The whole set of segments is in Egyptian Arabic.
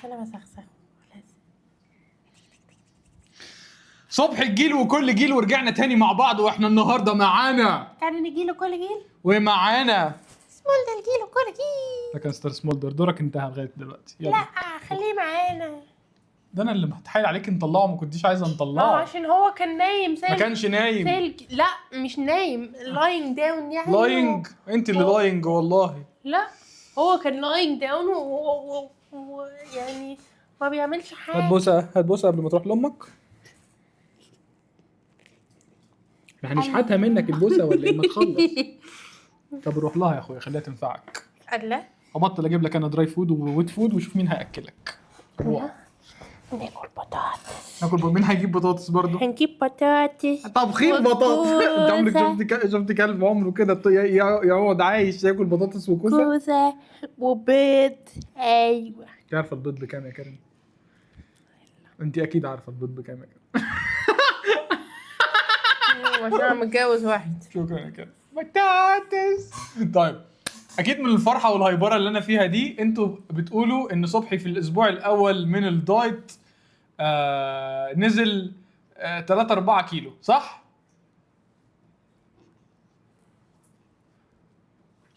انا بسخسخه خلاص. صبح الجيل وكل جيل، ورجعنا تاني مع بعض، واحنا النهارده معانا كان نجيله كل جيل ومعانا سمولدر جيله كل جيل. ده كان ستار سمولدر، دورك انتهى لغاية دلوقتي. يلا. لا خليه معانا. ده انا اللي هتحايل عليك نطلعه، ما كنتيش عايزه ما هو نطلعه. عشان هو كان نايم ما سلك. كانش نايم. سلك، لا مش نايم، lying down يعني. lying؟ انت اللي lying والله. لا هو كان lying down ويعني ما بيعملش حاجه. هات بوسه، هات بوسه قبل ما تروح لامك. احنا هنشحتها منك البوسه ولا ايه؟ ما تخلص. طب روح لها يا اخويا، خليها تنفعك. الله. ابطل اجيب لك انا dry food و wet food وشوف مين هياكلك. هو ناكل بطاطس. ناكل مين هيجيب بطاطس برضه؟ هنجيب بطاطس. طبخين بطاطس. انت عمرك وكوسة. شفت كلب عمره كده يقعد عايش ياكل بطاطس وكوسه؟ كوسة وبيض، ايوه. انت عارفه البيض بكام يا كريم؟ انت اكيد عارفه البيض بكام يا كريم. عشان انا متجوز واحد. شكرا يا كريم. بطاطس. طيب اكيد من الفرحة والهايبره اللي انا فيها دي انتوا بتقولوا ان صبحي في الاسبوع الاول من الدايت نزل 3 4 كيلو، صح؟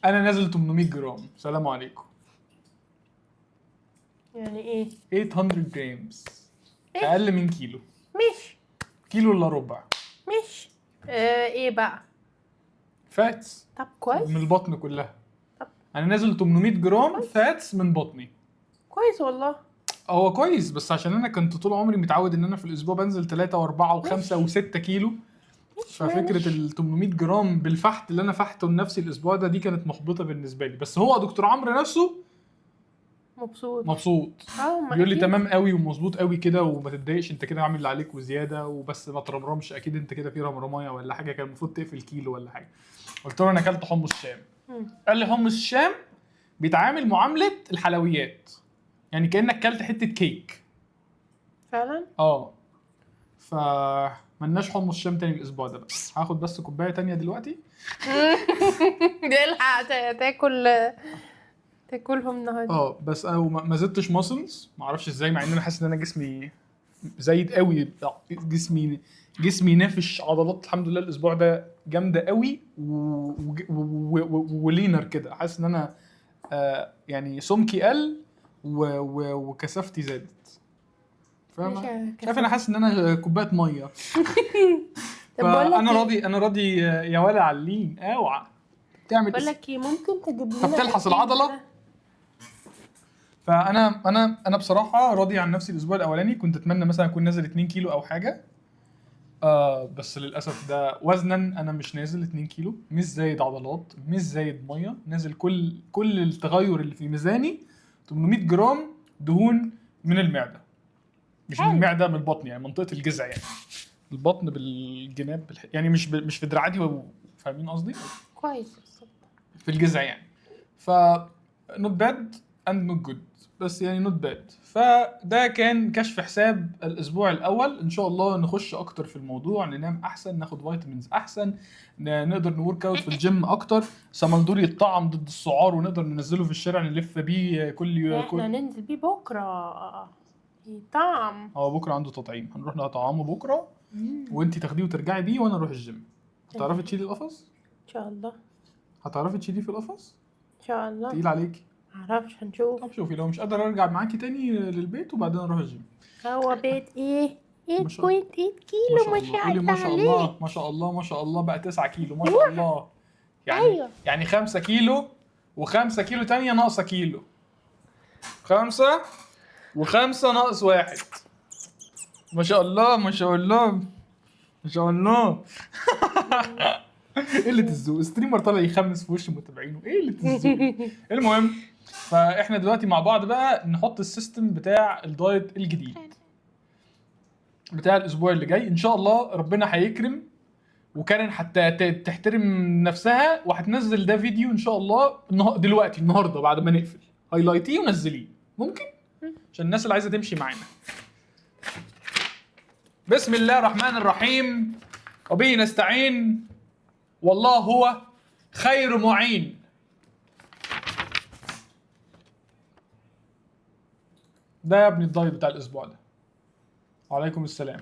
انا نازل 800 جرام. سلام عليكم. يعني ايه؟ 800 grams. إيه؟ اقل من كيلو. ماشي. كيلو الا ربع. ماشي. ايه بقى؟ fats. طب كويس. من البطن كلها. طب. انا نازل 800 جرام fats من بطني. كويس والله. هو كويس، بس عشان انا كنت طول عمري متعود ان انا في الاسبوع بنزل 3 و4 و5 و6 كيلو، ففكره ماشي. ال 800 جرام بالفحت اللي انا فحته لنفسي الاسبوع ده دي كانت محبطة بالنسبة لي. بس هو دكتور عمرو نفسه مبسوط. مبسوط. ما بيقول لي أكيد. تمام قوي ومظبوط قوي كده، وما تتضايقش، انت كده عامل اللي عليك وزيادة، وبس ما ترمرمش، اكيد انت كده في رمرمايه ولا حاجة، كان المفروض تقفل كيلو ولا حاجة. قلت له انا اكلت حمص الشام. قال لي حمص الشام بيتعامل معاملة الحلويات، يعني كانك كلت حتة كيك. فعلا؟ ف ملناش حمص شام تاني الاسبوع ده بقى. هاخد بس كوباية تانية دلوقتي. الحق تاكلهم النهارده. بس انا ما زدتش muscles، ما اعرفش ازاي، مع ان انا حاسس ان انا جسمي زايد قوي، جسمي نافش عضلات الحمد لله الاسبوع ده جامدة قوي و leaner كده، حاسس ان انا يعني سمكي قل وكثافتي زادت. فاهمه؟ ماشي. شايف انا حاسس ان انا كوباية مية. طب بقول لك فانا إيه؟ راضي، انا راضي يا ولا علين. اوعى تعمل بقول لك ايه، ممكن تجيب لنا طب تلحس أكل العضلة؟ كده؟ فانا انا انا بصراحة راضي عن نفسي. الاسبوع الاولاني كنت اتمنى مثلا اكون نازل 2 كيلو او حاجة، بس للاسف ده وزنا انا مش نازل 2 كيلو، مش زايد عضلات، مش زايد مية، نازل كل التغير اللي في ميزاني 800 جرام دهون من المعدة، مش من حلو. المعدة، من البطن، يعني منطقة الجذع، يعني البطن بالجناب يعني مش في دراعاتي فاهمين قصدي؟ كويس بالظبط. في الجذع يعني. ف not bad and not good، بس يعني not bad. فده كان كشف حساب الاسبوع الاول. ان شاء الله نخش اكتر في الموضوع، ننام احسن، ناخد vitamins احسن، نقدر ن work out في الجيم اكتر، سمندور يتطعم ضد السعار ونقدر ننزله في الشارع نلف بيه كل احنا كل ننزل بيه بكره طعم. هو بكره عنده تطعيم، هنروح نطعمه بكره وانتي تاخديه وترجعي بيه وانا اروح الجيم. هتعرفي تشيلي القفص؟ ان شاء الله. هتعرفي تشيليه في القفص؟ ان شاء الله. تقيل عليكي؟ معرفش، هنشوف. طب شوفي لو مش قادر ارجع معاكي تاني للبيت وبعدين اروح الجيم. هو بيت ايه؟ ما شاء الله. 8.8 كيلو، ما ما شاء الله. شاء قولي الله ما شاء الله، عليك. ما شاء الله، ما شاء الله، بقى 9 كيلو ما شاء الله. أيوة. يعني 5 كيلو و5 كيلو تانية ناقصة كيلو. 5 و5 ناقص 1. ما شاء الله، ما شاء الله، ما شاء الله. قلة الذوق، streamer طالع يخمس في وش متابعينه، ايه قلة الذوق؟ المهم فاحنا دلوقتي مع بعض بقى نحط ال system بتاع الدايت الجديد بتاع الاسبوع اللي جاي ان شاء الله. ربنا هيكرم وكارن حتى تحترم نفسها وهتنزل ده فيديو ان شاء الله دلوقتي النهارده بعد ما نقفل، highlight يه ونزليه ممكن عشان الناس اللي عايزه تمشي معانا. بسم الله الرحمن الرحيم وبه نستعين والله هو خير معين. ده يا ابني الدايت بتاع الاسبوع ده. وعليكم السلام.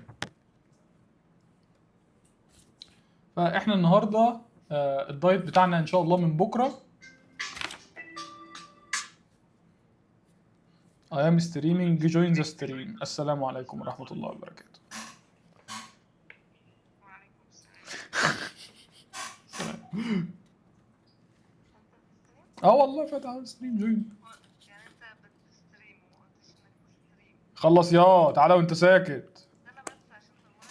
فاحنا النهارده الدايت بتاعنا ان شاء الله من بكره. I am streaming join the stream. السلام عليكم ورحمة الله وبركاته. وعليكم السلام. سلام. انت بت stream؟ اه والله فاتح stream join. يعني انت بت stream وما قلتش انك بت stream؟ خلص يا تعالى وانت ساكت. انا بس عشان دورت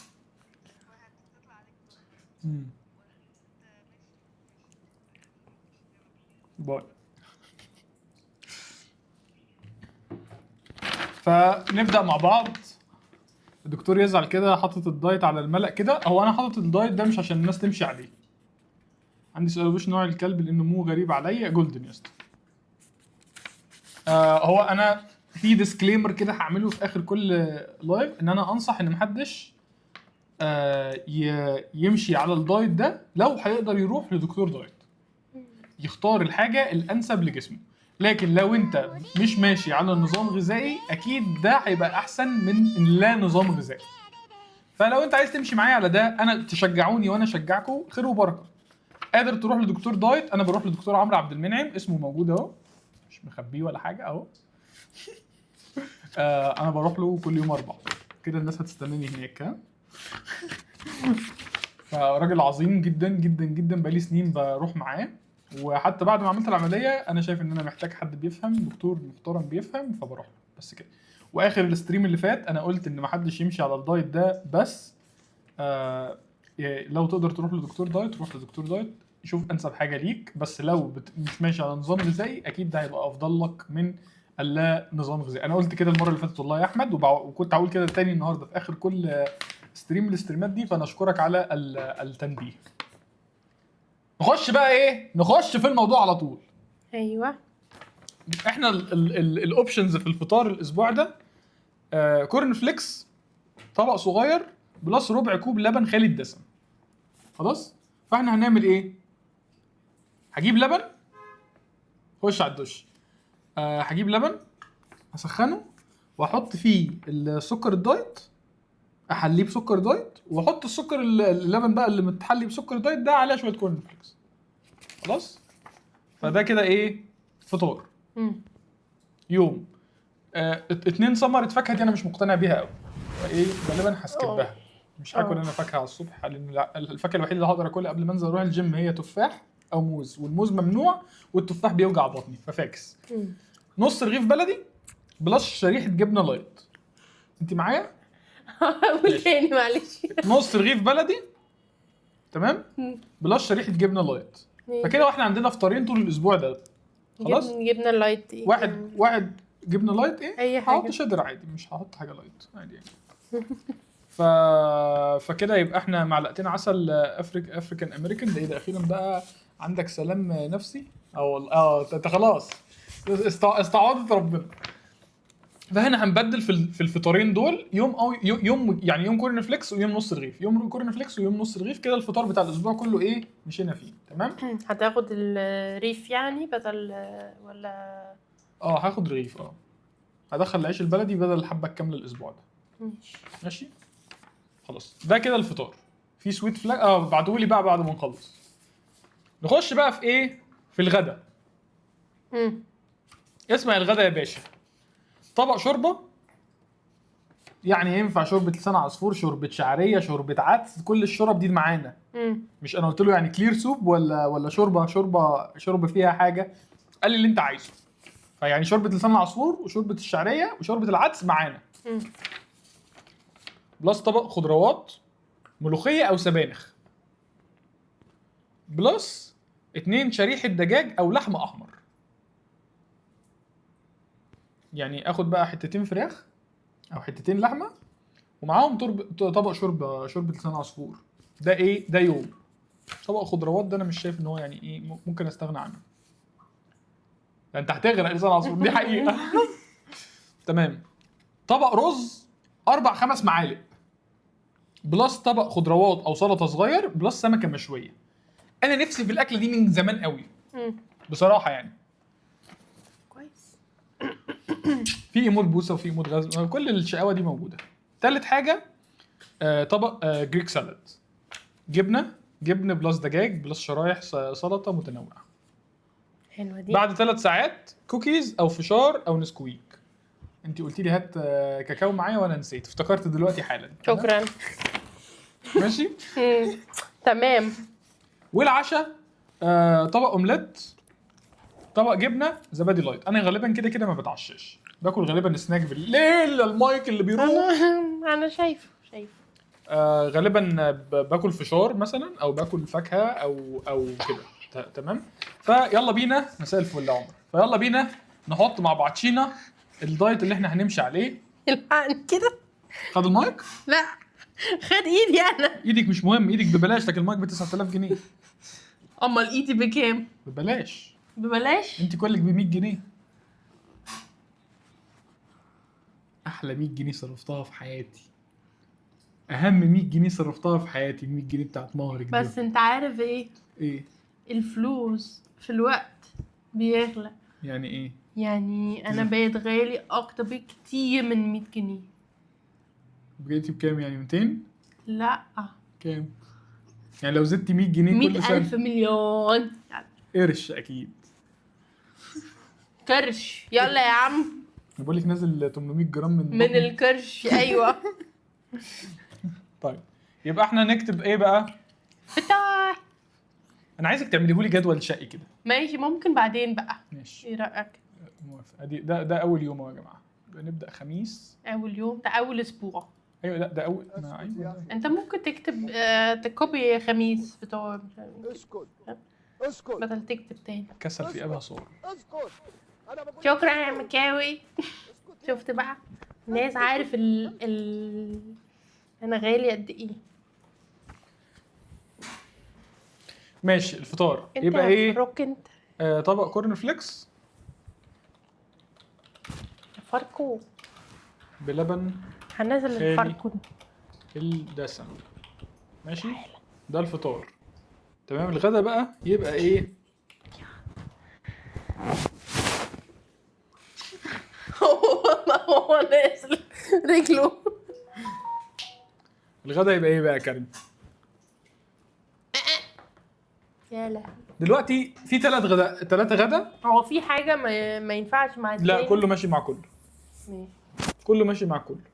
وهتطلع عليك دور. مم. ماشي. bye. فنبدا مع بعض. الدكتور يزعل كده حاطط الدايت على الملأ كده. هو انا حاطط الدايت ده مش عشان الناس تمشي عليه. عندي سؤال، وش نوع الكلب لانه مو غريب عليا؟ golden يا اسطى. هو انا في disclaimer كده هعمله في اخر كل live، ان انا انصح ان محدش يمشي على الدايت ده. لو هيقدر يروح لدكتور دايت يختار الحاجة الانسب لجسمه، لكن لو انت مش ماشي على نظام غذائي اكيد ده هيبقى احسن من لا نظام غذائي. فلو انت عايز تمشي معايا على ده، انا تشجعوني وانا اشجعكم، خير وبركة. قادر تروح لدكتور دايت، انا بروح لدكتور عمرو عبد المنعم، اسمه موجود اهو، مش مخبيه ولا حاجة اهو. انا بروح له كل يوم 4 كده، الناس هتستناني هناك. ها فراجل عظيم جدا جدا جدا، بقالي سنين بروح معاه، وحتى بعد ما عملت العملية انا شايف ان انا محتاج حد بيفهم، دكتور محترم بيفهم، فبروح له بس كده. واخر ال stream اللي فات انا قلت ان محدش يمشي على الدايت ده، بس لو تقدر تروح لدكتور دايت روح لدكتور دايت، شوف انسب حاجة ليك. بس لو مش ماشي على نظام غذائي اكيد ده هيبقى افضل لك من اللا نظام غذائي. انا قلت كده المرة اللي فاتت والله يا احمد، وكنت هقول كده تاني النهارده في اخر كل stream من الاستريمات دي، فانا اشكرك على التنبيه. نخش بقى ايه؟ نخش في الموضوع على طول. ايوه احنا ال options في الفطار الاسبوع ده corn flakes طبق صغير plus ربع كوب لبن خالي الدسم. خلاص؟ فاحنا هنعمل ايه؟ هجيب لبن، خش على الدش. هجيب لبن هسخنه واحط فيه السكر الدايت، احليه بسكر دايت، واحط السكر اللبن بقى اللي متحلي بسكر دايت ده عليه شوية corn flakes. خلاص؟ فده كده ايه؟ فطار. يوم 2 ثمرة فاكهة دي انا مش مقتنع بيها قوي، فايه غالبا ه skip ها، مش هاكل انا فاكهة على الصبح، لان الفاكهة الوحيدة اللي هقدر اكلها قبل ما انزل اروح الجيم هي تفاح او موز، والموز ممنوع والتفاح بيوجع بطني، ففاكس. نص رغيف بلدي plus شريحة جبنة light. انت معايا؟ قول تاني معلش. نص رغيف بلدي تمام plus شريحة جبنة light. فكده واحنا عندنا فطارين طول الاسبوع ده. خلاص؟ جبنة ال light ايه؟ واحد جبنه light ايه؟ اي حاجة. هحط شيدر عادي، مش هحط حاجة light عادي يعني. فكده يبقى احنا معلقتين عسل African American. ده ايه ده؟ اخيرا بقى عندك سلام نفسي او انت خلاص استعاضت ربنا. فاحنا هنبدل في الفطارين دول يوم او يوم، يعني يوم corn flakes ويوم نص رغيف، يوم corn flakes ويوم نص رغيف. كده الفطار بتاع الاسبوع كله ايه مشينا فيه تمام. هتاخد الرغيف يعني بدل ولا؟ هاخد رغيف. هدخل العيش البلدي بدل الحبة الكاملة الاسبوع ده. ماشي ماشي خلاص. ده كده الفطار. في sweet flag بعتولي بقى بعد ما نخلص. نخش بقى في ايه؟ في الغدا. اسمع الغدا يا باشا. طبق شوربة، يعني ينفع شوربة لسان عصفور، شوربة شعرية، شوربة عدس، كل الشرب دي معانا. مش انا قلت له يعني clear soup ولا شوربة شوربة فيها حاجة، قال لي اللي انت عايزه. فيعني شوربة لسان العصفور وشوربه الشعرية وشوربه العدس معانا. plus طبق خضروات، ملوخية او سبانخ، plus 2 شريحة دجاج او لحم احمر. يعني اخد بقى حتتين فراخ او حتتين لحمه ومعاهم طبق شوربة لسان عصفور. ده ايه؟ ده يوم. طبق خضروات ده انا مش شايف ان هو يعني ايه ممكن استغنى عنه. ده انت هتغرق لسان عصفور دي حقيقة. تمام. طبق رز 4-5 معالق plus طبق خضروات او سلطة صغير plus سمكة مشوية. انا نفسي في الاكلة دي من زمان قوي بصراحة يعني. كويس. في emote بوسه وفي emote غاز، كل الشقاوة دي موجودة. تالت حاجة طبق Greek salad، جبنه، جبن plus دجاج plus شرايح سلطة متنوعة. حلوة دي. بعد 3 ساعات كوكيز او فشار او نسكويك. انت قلتي لي هات كاكاو معايا وانا نسيت، افتكرت دلوقتي حالا. شكرا. ماشي. تمام. والعشاء طبق اومليت، طبق جبنه، زبادي light. انا غالبا كده كده ما بتعشاش، باكل غالبا سناك بالليل. المايك اللي بيروح. انا شايفه شايفه. غالبا باكل فشار مثلا او باكل فاكهة او كده. تمام، فيلا بينا. مساء الفل يا عمر. فيلا بينا نحط مع بعضينا ال diet اللي احنا هنمشي عليه. الحقني كده. خد المايك. لا، خد ايدي انا. ايدك مش مهم، ايدك ببلاش، لكن المايك ب 9000 جنيه. امال ايدي بكام؟ ببلاش. ببلاش. انت كلك ب 100 جنيه. احلى 100 جنيه صرفتها في حياتي، اهم 100 جنيه صرفتها في حياتي، 100 جنيه بتاعت مهرك دي. بس انت عارف ايه؟ ايه؟ الفلوس في الوقت بيغلى. يعني ايه؟ يعني انا بقيت غالي اكتر بكتير من 100 جنيه. بقيتي بكام يعني؟ 200؟ لا. كام يعني لو زدتي 100 جنيه كل 100 سنه؟ ألف مليون. قرش اكيد. كرش، يلا يا عم. انا بقول لك نازل 800 جرام من من بطني. الكرش، ايوه. طيب، يبقى احنا نكتب ايه بقى؟ فتح. انا عايزك تعمليه لي جدول شقي كده. ماشي، ممكن بعدين بقى. ماشي. ايه رايك؟ موافق. ادي ده اول يوم اهو يا جماعه. يبقى نبدا خميس. اول يوم ده اول اسبوع. ايوه، لا ده اول ما ايوه ده. انت ممكن تكتب ت copy خميس فطار مش عارف إيه. اسكت اسكت. بدل تكتب تاني. كسل في ابها صور. اسكت، انا بقول. شكرا يا مكاوي. شفت بقى الناس عارف ال انا غالي قد ايه. ماشي، الفطار انت يبقى ايه؟ روك انت. طبق corn flakes. فركو. بلبن هنزل خالي. الفركو. الدسم. ماشي، ده الفطار، تمام. الغدا بقى يبقى ايه؟ هو نازل رجله. الغدا يبقى ايه بقى يا كريم؟ يا لهوي. دلوقتي في ثلاث غدا، ثلاثة غدا. هو في حاجة ما ينفعش مع لا. التاني؟ كله ماشي مع كله. ماشي. كله ماشي مع كله.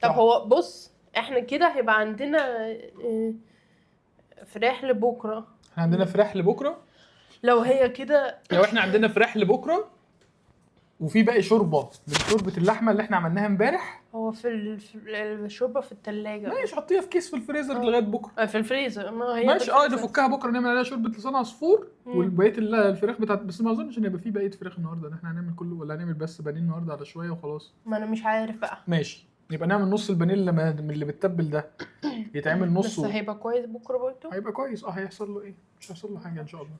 طب صح. هو بص، احنا كده هيبقى عندنا فراخ لبكرة. احنا عندنا فراخ لبكره. لو هي كده. لو احنا عندنا فراخ لبكرة وفي باقي شوربة من شوربة اللحمة اللي احنا عملناها امبارح. هو في الشوربة في التلاجة. ماشي، حطيها في كيس في الفريزر لغاية بكره. في الفريزر، ما هي ماشي في اه. الفريزر. نفكها بكره نعمل عليها شوربة لسان عصفور. والبقية الفراخ بتاعت، بس ما اظنش ان يبقى في بقية فراخ النهارده، ان احنا هنعمل كله ولا هنعمل بس بانيه النهارده على شوية وخلاص. ما انا مش عارف بقى. ماشي، يبقى نعمل نص البانيه اللي من اللي بتتبل ده يتعمل بس نصه. هيبقى كويس بكره برضه. هيبقى كويس اه. هيحصل له ايه؟ مش هيحصل له حاجة ان شاء الله.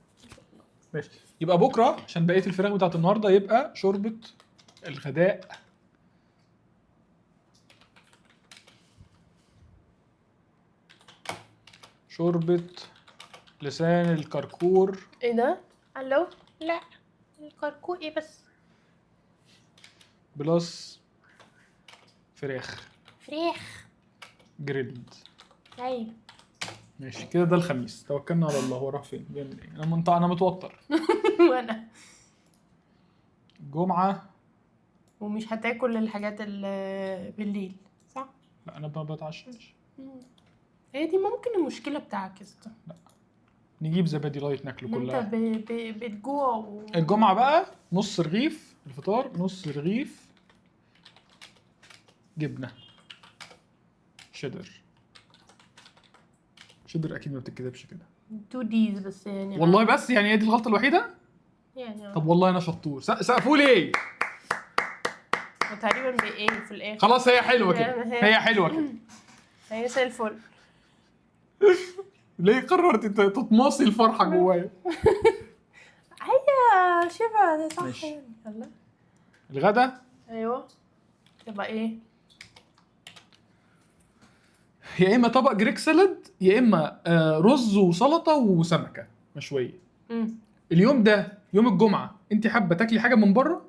ماشي، يبقى بكره عشان بقية الفراخ بتاعت النهارده يبقى شوربة الغداء. شوربة لسان الكركور. ايه ده؟ الو، لا الكركور ايه بس؟ plus فراخ. فراخ. grilled. ايوه. ماشي كده، ده الخميس. توكلنا على الله. هو راح فين؟ بيعمل ايه؟ انا متوتر. وانا. جمعه. ومش هتاكل الحاجات اللي بالليل، صح؟ لا، انا ما بتعشاش. هي دي ممكن المشكلة بتاعك يا اسطى. نجيب زبادي light ناكله ان انت كلها. بتجوع الجمعة بقى نص رغيف الفطار، نص رغيف جبنة شيدر. شيدر اكيد ما بتتكتبش كده. two Ds بس يعني. والله بس يعني هي دي الغلطة الوحيدة؟ يعني. طب والله انا شطور، سقفوا لي. وتقريبا بايه في الاخر؟ خلاص، هي حلوة كده. هي حلوة كده. هي زي الفل. ليه قررت تطمسي الفرحة جوايا؟ هي شبه ده صح. ماشي. يعني يلا. الغدا. ايوه، تبقى ايه؟ يا اما طبق Greek salad يا اما رز وسلطة وسمكة مشوية. اليوم ده يوم الجمعة، انت حابة تاكلي حاجة من بره؟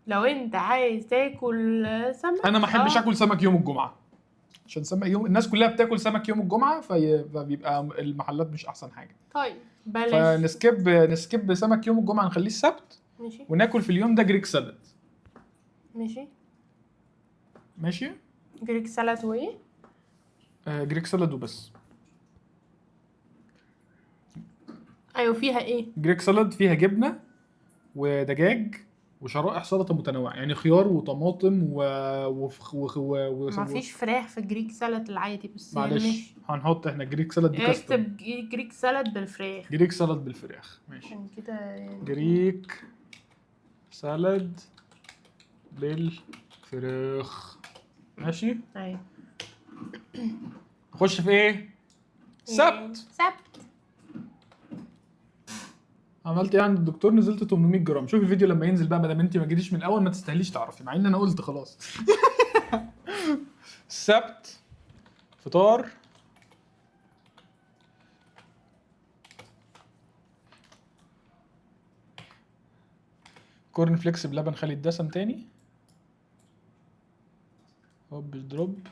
لو انت عايز تاكل سمك. انا ما احبش آه. اكل سمك يوم الجمعة، عشان سمك يوم الناس كلها بتاكل سمك يوم الجمعة، فبيبقى المحلات مش احسن حاجة. طيب بلاش. فن skip ن skip سمك يوم الجمعة، نخليه السبت. ماشي. وناكل في اليوم ده Greek salad. ماشي. ماشي. Greek salad وايه؟ Greek salad وبس. ايوه فيها ايه؟ Greek salad فيها جبنه ودجاج وشرائح سلطة متنوعة، يعني خيار وطماطم و وفخ وخ و... و... ما فيش فراخ في Greek salad العادي بس يعني. معلش. ماشي. هنحط احنا Greek salad دي custom. اكتب Greek salad بالفراخ. Greek salad بالفراخ، ماشي. عشان كده يعني. Greek salad بالفراخ، ماشي. ايوه. نخش في ايه؟ سبت. سبت. عملت ايه عند الدكتور؟ نزلت 800 جرام. شوف الفيديو لما ينزل بقى، ما دام انت ما جيتيش من الاول ما تستاهليش تعرفي، مع ان انا قلت خلاص. السبت فطار corn flakes بلبن خالي الدسم تاني، هوب دروب،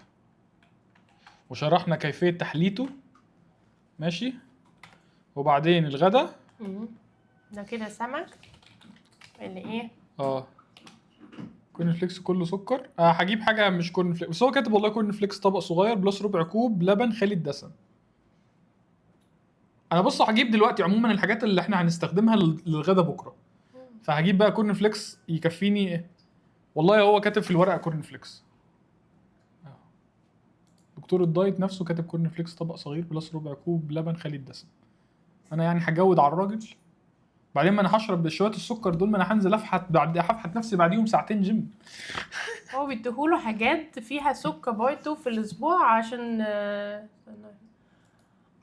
وشرحنا كيفية تحليته. ماشي. وبعدين الغدا. ده كده سمك اللي ايه؟ Corn flakes كله سكر. هجيب حاجة مش corn flakes، بس هو كاتب والله corn flakes طبق صغير plus ربع كوب لبن خالي الدسم. انا بص هجيب دلوقتي عموما الحاجات اللي احنا هنستخدمها للغدا بكره، فهجيب بقى corn flakes يكفيني. والله هو كاتب في الورقة corn flakes. دكتور ال diet نفسه كاتب corn flakes طبق صغير plus ربع كوب لبن خالي الدسم. انا يعني هجود على الراجل. بعدين ما انا هشرب شوية السكر دول، ما انا هنزل افحت بعد هفحت نفسي بعديهم ساعتين جيم. هو بيديهوله حاجات فيها سكر بايتو في الاسبوع عشان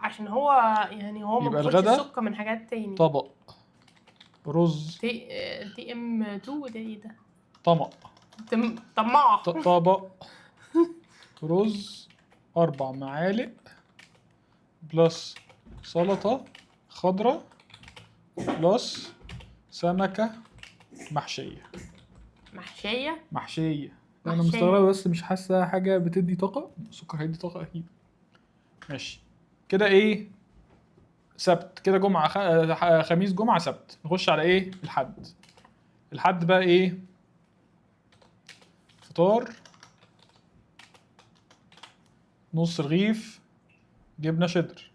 عشان هو يعني هو ما يبقى بياخدش الغدا سكر من حاجات تاني. طبق رز TM 2 ده ايه ده؟ طمق طماع. طبق رز 4 معالق plus سلطة خضراء plus سمكة محشية. محشية؟ محشية. أنا محشية. مستغربة بس مش حاسة حاجة بتدي طاقة. السكر هيدي طاقة أكيد. ماشي كده. إيه سبت كده، جمعة خميس جمعة سبت. نخش على إيه؟ الحد. الحد بقى إيه؟ فطار نص رغيف جبنة شيدر.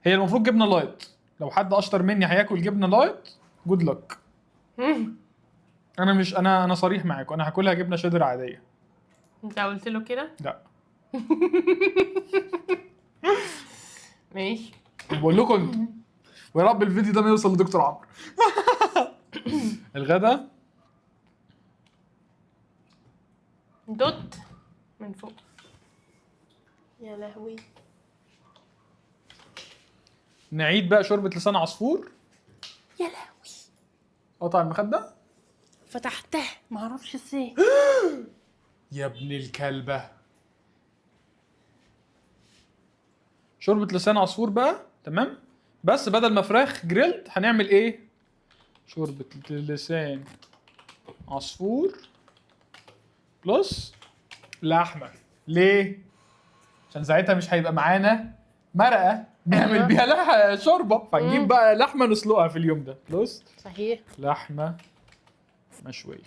هي المفروض جبنة light، لو حد اشطر مني هياكل جبنة light good luck. انا مش انا صريح معاكم، انا هاكلها جبنة شيدر عادية. انت قلت له كده؟ لا. ماشي. بقول لكم انتوا، ويا رب الفيديو ده ما يوصل لدكتور عمرو. الغدا دوت من فوق. يا لهوي. نعيد بقى شوربة لسان عصفور. يا لهوي. قطع المخدة. فتحتها معرفش ازاي. يا ابن الكلبة. شوربة لسان عصفور بقى، تمام؟ بس بدل ما فراخ grilled هنعمل ايه؟ شوربة لسان عصفور plus لحمة. ليه؟ عشان ساعتها مش هيبقى معانا مرقة نعمل أيوة. بيها لها شوربة، فنجيب بقى لحمة نسلقها في اليوم ده plus صحيح. لحمة مشوية.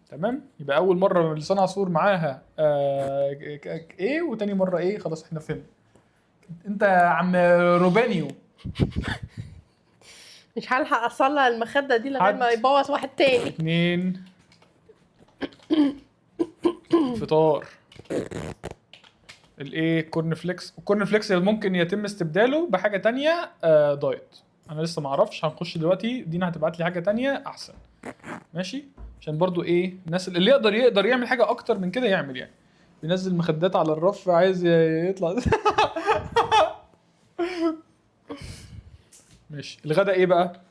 تمام؟ يبقى أول مرة لسان عصفور معاها إيه، وتاني مرة إيه؟ خلاص إحنا فهمنا. أنت يا عم روبانيو مش هلحق اصلح المخدة دي لغاية ما حد. يبوظ واحد تاني. 2 فطار الايه corn flakes. ال corn flakes ممكن يتم استبداله بحاجة تانية diet. انا لسه ما اعرفش، هنخش دلوقتي دينا هتبعت لي حاجة تانية احسن. ماشي، عشان برضو ايه الناس اللي يقدر يعمل حاجة اكتر من كده يعمل. يعني بينزل مخدات على الرف عايز يطلع. ماشي. الغدا ايه بقى؟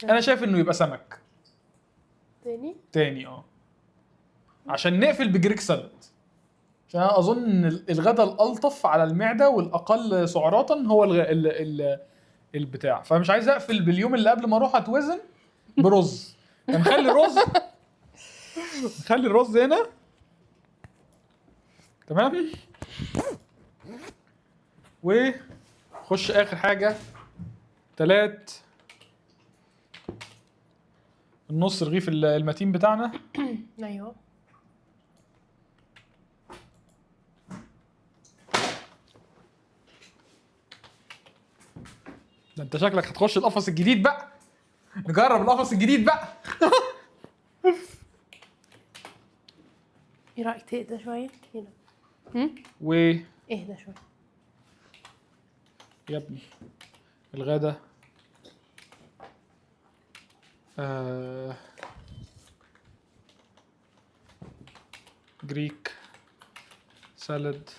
انا شايف انه يبقى سمك تاني تاني، عشان نقفل ب Greek salad. عشان انا اظن ان الغدا الالطف على المعدة والاقل سعراتا هو الغ... ال... ال... البتاع، فمش عايز اقفل باليوم اللي قبل ما اروح اتوزن برز. فنخلي الرز، نخلي الرز هنا. تمام. وخش اخر حاجة، تلات النص رغيف المتين بتاعنا. ايوه. ده انت شكلك هتخش القفص الجديد بقى، نجرب القفص الجديد بقى. ايه رايك تهدى شوية هنا؟ هم؟ و اهدى شوية يا ابني الغدا Greek salad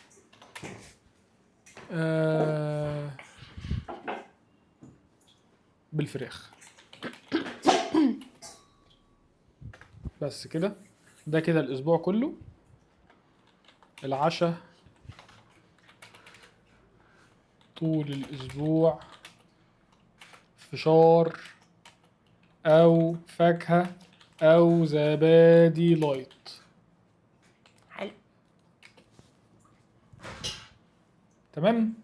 بالفراخ. بس كده، ده كده الاسبوع كله. العشاء طول الاسبوع فشار او فاكهة او زبادي light. حلو. تمام.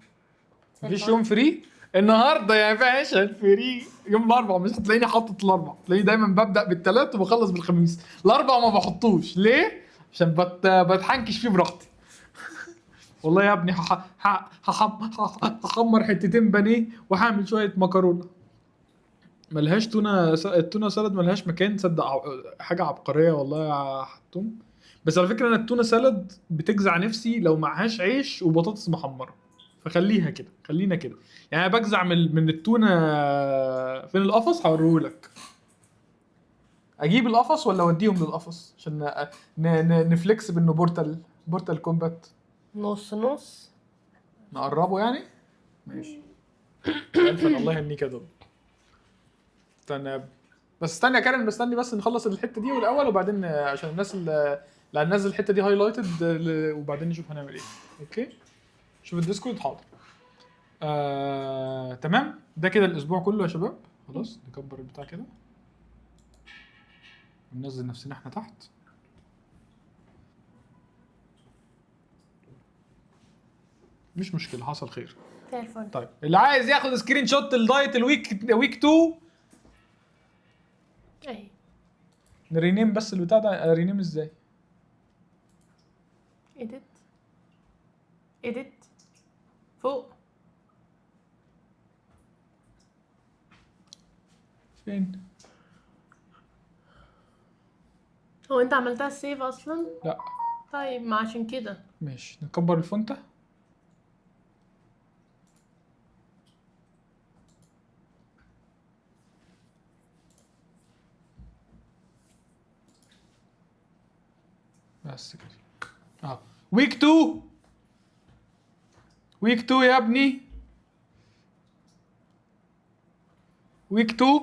مفيش يوم free النهارده يا باشا، ال free يوم الاربعاء مش هتلاقيني حاطط الاربعاء، تلاقيني دايما ببدا بالثلاث وبخلص بالخميس. الاربعاء ما بحطوش ليه؟ عشان بتحنكش فيه براحتي. والله يا ابني هحمر حتتين بانيه وهعمل شوية مكرونه. ملهاش تونه التونه salad ملهاش مكان. تصدق حاجة عبقرية والله يا حتوم. بس على فكرة انا التونه salad بتجزع نفسي لو معهاش عيش وبطاطس محمرة، فخليها كده، خلينا كده. يعني انا بجزع من التونه. فين القفص؟ هوريهولك. اجيب القفص ولا اوديهم للقفص عشان ن flex بانه Portal Kombat؟ نص نص. نقربه يعني؟ ماشي. الفن الله يهنيك يا دب. استنى بس، استنى يا كارن، مستني بس نخلص الحتة دي والاول، وبعدين عشان الناس اللي هننزل الحتة دي highlighted، وبعدين نشوف هنعمل ايه. okay، شوف ال Discord. حاضر. تمام. ده كده الاسبوع كله يا شباب. خلاص نكبر البتاع كده وننزل نفسنا احنا تحت. مش مشكلة، حصل خير. زي الفل. طيب اللي عايز ياخد screenshot ال diet ال week 2، اهي. ن rename بس البتاع ده. rename ازاي؟ edit edit فوق. فين؟ هو انت عملتها save اصلا؟ لا. طيب ما عشان كده. ماشي، نكبر ال font. بس كده. week 2، week 2 يا ابني، week 2.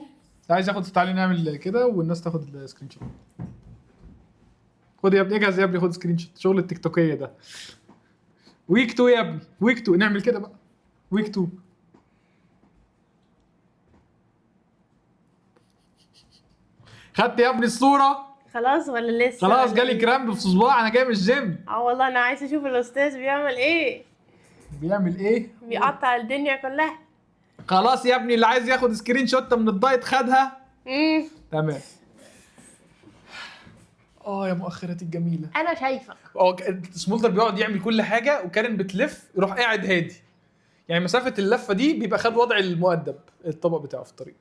عايز ياخد، تعالي نعمل كده والناس تاخد ال screenshot. خد يا ابني، اجهز يا ابني، خد screenshot. شغل التيك توكيه ده. week 2 يا ابني، week 2. نعمل كده بقى، week 2. خدت يا ابني الصورة؟ خلاص ولا لسه؟ خلاص ولا جالي إيه؟ cramp في صباع، انا جاي من الجيم. والله انا عايز اشوف الاستاذ بيعمل ايه. بيعمل ايه؟ بيقطع الدنيا كلها. خلاص يا ابني، اللي عايز ياخد screenshot من ال diet خدها. تمام. يا مؤخرتي الجميلة. انا شايفه. سمولدر بيقعد يعمل كل حاجة وكارن بتلف، يروح قاعد هادي. يعني مسافة اللفة دي بيبقى خد وضع المؤدب، الطبق بتاعه في الطريق.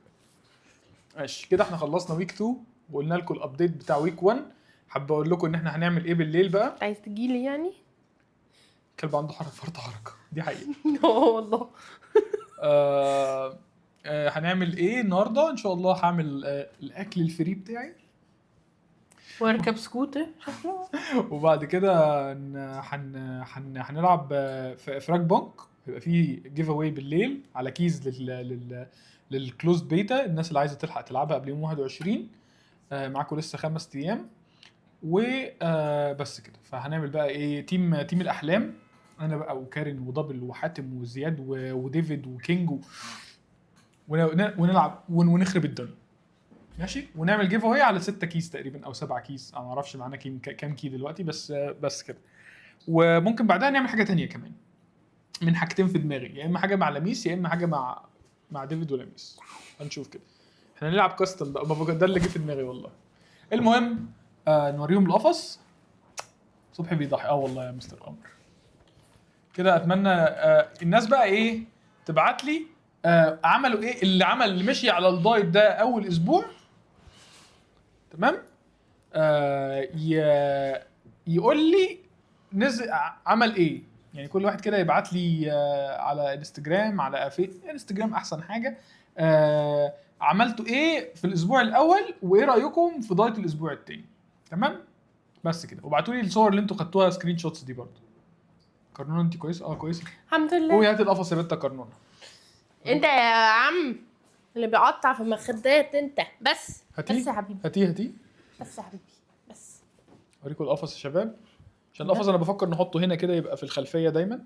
ماشي كده احنا خلصنا week 2 وقلنا لكم ال update بتاع week 1. حابب اقول لكم ان احنا هنعمل ايه بالليل بقى. عايز تجيلي يعني؟ الكلب عنده حركة، فرط حركة، دي حقيقة. والله. هنعمل ايه النهارده؟ ان شاء الله هعمل الاكل ال free بتاعي واركب سكوتر. وبعد كده هنلعب في FragPunk. هيبقى في giveaway بالليل على keys لل closed beta، الناس اللي عايزه تلحق تلعبها قبل يوم 21. معاكم لسه 5 ايام. وبس كده. فهنعمل بقى ايه، team الاحلام، انا بقى وكارين ودبل وحاتم وزياد وديفيد وكينج ونلعب ونخرب الدنيا. ماشي، ونعمل giveaway على 6 keys تقريبا او 7 keys، انا ما اعرفش معانا كام key دلوقتي، بس كده. وممكن بعدها نعمل حاجة تانية كمان، من حاجتين في دماغي، يا اما حاجة مع لميس يا اما حاجة مع ديفيد ولميس، هنشوف كده. احنا نلعب custom بقى، ما ده اللي جه في دماغي والله. المهم نوريهم القفص. صبحي بيضحي، والله يا مستر قمر كده. اتمنى الناس بقى ايه تبعت لي عملوا ايه، اللي عمل اللي مشي على ال diet ده اول اسبوع، تمام، يقول لي نزل عمل ايه. يعني كل واحد كده يبعت لي على انستجرام، على انستجرام احسن حاجة، عملتوا ايه في الاسبوع الاول وايه رايكم في diet الاسبوع الثاني. تمام، بس كده. وابعتوا لي الصور اللي انتوا خدتوها screenshots دي برضو. كرنونه انت كويسة؟ كويسة الحمد لله. قومي هاتي القفص يا بنت كرنونه. انت يا عم اللي بيقطع في المخدات انت، بس هاتيه بس يا حبيبي، هاتيه هاتيه بس يا حبيبي بس. اوريكم القفص يا شباب، عشان القفص انا بفكر نحطه هنا كده يبقى في الخلفية دايما.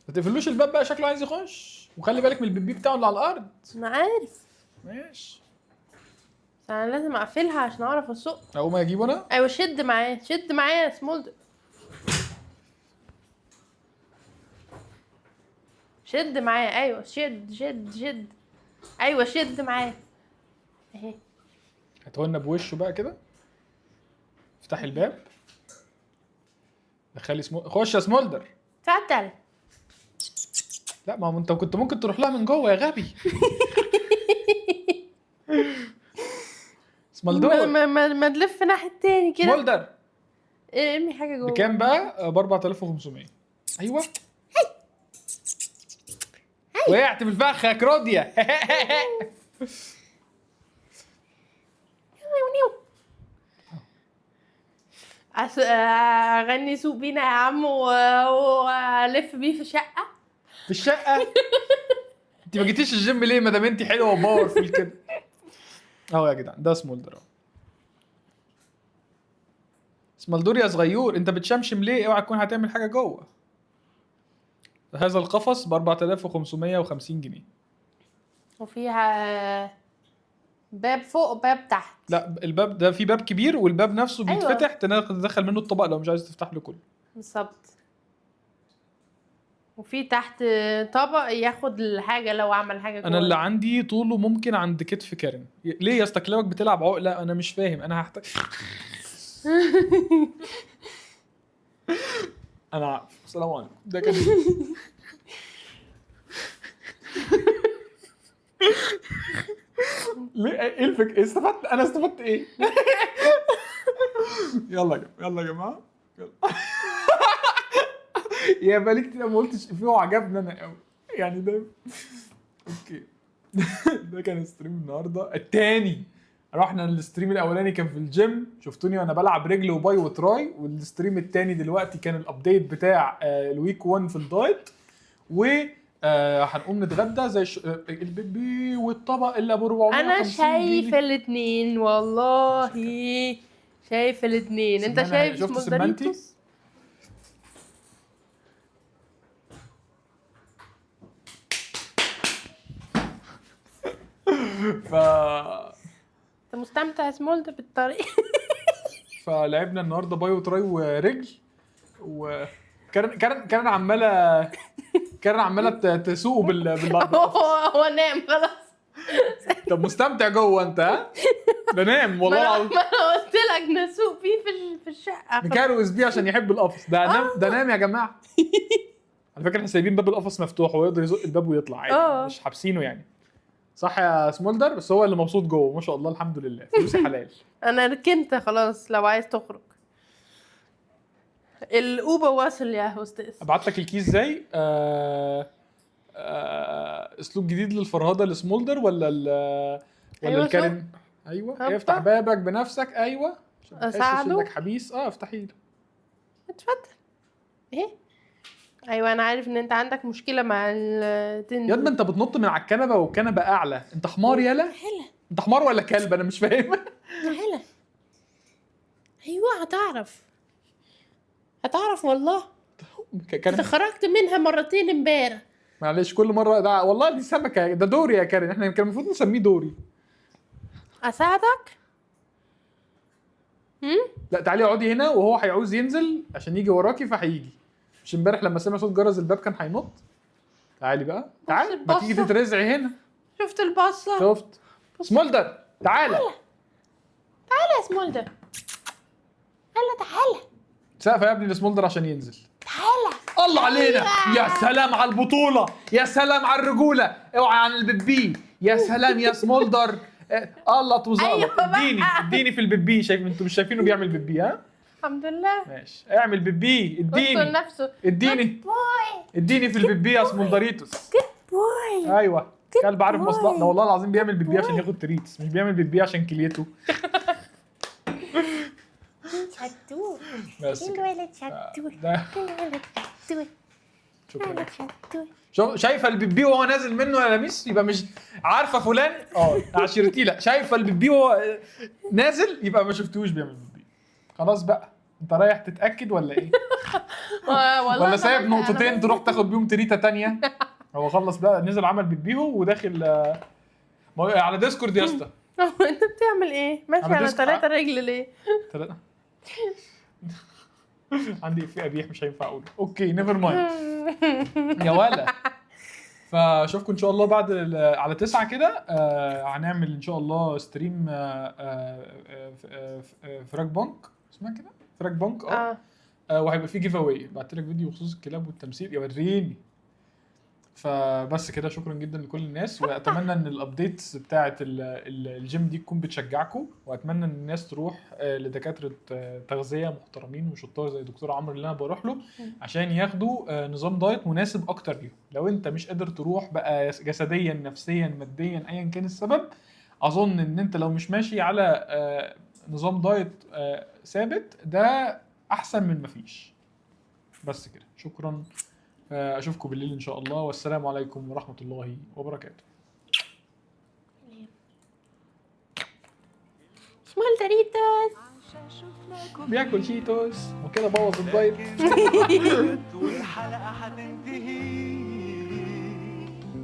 ما تقفلوش الباب بقى، شكله عايز يخش. وخلي بالك من البيبي بتاعه اللي على الارض. انا عارف، ماشي، بس انا لازم اقفلها عشان اعرف اسوق. اقوم اجيبه انا. ايوه شد معايا، شد معايا يا سمولدر، شد معايا. ايوه شد شد شد، ايوه شد معايا اهي. هتولنا بوشه بقى كده. افتحي الباب، دخلي خش يا سمولدر. اتفضل. لا ما هو انت كنت ممكن تروح لها من جوه يا غبي. سمولدر ما تلف ناحية تاني كده. سمولدر ارمي حاجة جوه. بكام بقى؟ ب 4500. ايوه وقعت في الفخ يا كروديا. اغني سوق بينا يا عم والف بيه في شقه. في الشقة؟ انت ما جيتيش الجيم ليه ما دام انت حلوة و powerful كده؟ اهو يا جدعان ده سمولدر اهو. سمولدر يا صغيور، انت بتشمشم ليه؟ اوعى تكون هتعمل حاجة جوه. هذا القفص ب 4550 جنيه. وفيها باب فوق وباب تحت. لا الباب ده في باب كبير، والباب نفسه بيتفتح. تدخل منه الطبق لو مش عايز تفتح له كله. بالظبط. وفي تحت طبق ياخد الحاجة لو عمل حاجة جوه. انا اللي عندي طوله ممكن عند كتف كارين. ليه يا اسطى كلابك بتلعب عقله؟ انا مش فاهم، انا هحتاج. انا عارف. السلام عليكم. ده كان ليه؟ ايه الفكرة؟ استفدت؟ انا استفدت ايه؟ يلا يا جماعة، يلا يا جماعة، يلا. يا بالي كتير ما قلتش فيه وعجبني انا قوي يعني ده. okay. ده كان stream النهارده التاني. رحنا ال stream الاولاني كان في الجيم، شفتوني وانا بلعب رجل و bi و tri، وال stream التاني دلوقتي كان ال update بتاع ال week 1 في ال diet. و هنقوم نتغدى زي البيبي والطبق اللي ابو 450. انا شايفه الاثنين والله، شايفه الاثنين. انت شايف سمولدريتوس؟ انت مستمتع يا سمولدر بالطريق؟ فلعبنا النهارده bi و tri ورجل، وكارن كارن كارن عماله، كارن عماله تسوقه بال هو نام خلاص. طب مستمتع جوه انت؟ ها؟ ده نام والله العظيم. ما انا قلت لك نسوق بيه في الشقة، نكروز بيه عشان يحب القفص. ده نام، ده نام يا جماعة. على فكرة احنا سايبين باب القفص مفتوح، هو يقدر يزق الباب ويطلع عادي، مش حابسينه يعني. صح يا سمولدر؟ بس هو اللي مبسوط جوه ما شاء الله، الحمد لله، فلوسي حلال. انا ركنت خلاص، لو عايز تخرج الاوبا واصل يا استاذ. ابعت لك ال keys ازاي؟ اسلوب جديد للفرهده لسمولدر ولا ولا أيوة الكارن؟ ايوه افتح بابك بنفسك. ايوه اساعده انك حبيس. افتحي له. اتفضل. ايه ايوه انا عارف ان انت عندك مشكلة مع التن. يا انت بتنط من على الكنبة والكنبه اعلى، انت حمار يالا؟ انت حمار ولا كلب؟ انا مش فاهم. هلا. تجوع هتعرف، هتعرف والله. كارن انت خرجت منها مرتين امبارح. معلش كل مرة ده والله دي سمكة، ده دوري يا كارن، احنا كان المفروض نسميه دوري. اساعدك؟ لا تعالي اقعدي هنا، وهو هيعوز ينزل عشان يجي وراكي فهيجي. مش امبارح لما سمع صوت جرس الباب كان هينط؟ تعالي بقى، تعالي ما تيجي البصة. تترزعي هنا. شفت البصه؟ شفت سمولدر؟ تعالى تعالى يا سمولدر، يلا تعالى. سقفه يا ابني لسمولدر عشان ينزل. تعالى. الله علينا، يا سلام على البطولة، يا سلام على الرجولة، اوعى عن البيبي، يا سلام يا سمولدر. الله توزعلك. أيوة بقى. اديني اديني في البيبي. شايف انتوا مش شايفينه بيعمل بيبي؟ ها الحمد لله. ماشي، اعمل بيبي، بصوا اديني لنفسه. اديني boy اديني في البيبي يا سمولدريتوس. boy. ايوه كلب عارف boy. مصلحة ده، والله العظيم بيعمل بيبي عشان ياخد treats، مش بيعمل بيبي عشان كليته. شطور. بس كده. الولد شطور. ده الولد شطور. شكرا. الولد شطور. شايفه البيبي وهو نازل منه يا لميس؟ يبقى مش عارفه فلان، عشيرتي. لا شايفه البيبي وهو نازل يبقى ما شفتوش بيعمل بيبي. خلاص بقى، انت رايح تتاكد ولا ايه؟ والله ولا أنا سايب نقطتين تروح تاخد بيهم تريته تانية؟ هو خلص بقى، نزل عمل بيبيهو وداخل على ديسكورد يا اسطى. انت بتعمل ايه؟ ماشي على على ديسك- ثلاثة رجل ليه؟ تلاتة. عندي افيه قبيح مش هينفع اقوله. okay never mind يا ولا. فاشوفكم ان شاء الله بعد على 9 كده. هنعمل ان شاء الله stream FragPunk، اسمها كده FragPunk. وهيبقى في giveaway. بعت لك فيديو بخصوص الكلاب والتمثيل يوريني. فبس كده، شكرا جدا لكل الناس، واتمنى ان ال updates بتاعه الجيم دي تكون بتشجعكم، واتمنى ان الناس تروح لدكاتره تغذية محترمين وشطار زي دكتور عمرو اللي انا بروح له، عشان ياخدوا نظام diet مناسب اكتر ليهم. لو انت مش قادر تروح بقى جسديا نفسيا ماديا ايا كان السبب، اظن ان انت لو مش ماشي على نظام diet ثابت ده احسن من مفيش. بس كده، شكرا. اشوفكم بالليل ان شاء الله، والسلام عليكم ورحمة الله وبركاته. سمولدريتوس بياكل شيتوس وكده بوظ ال diet. والحلقة هتنتهي.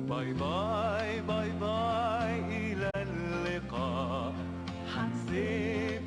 bye bye bye bye، إلى اللقاء. حسيت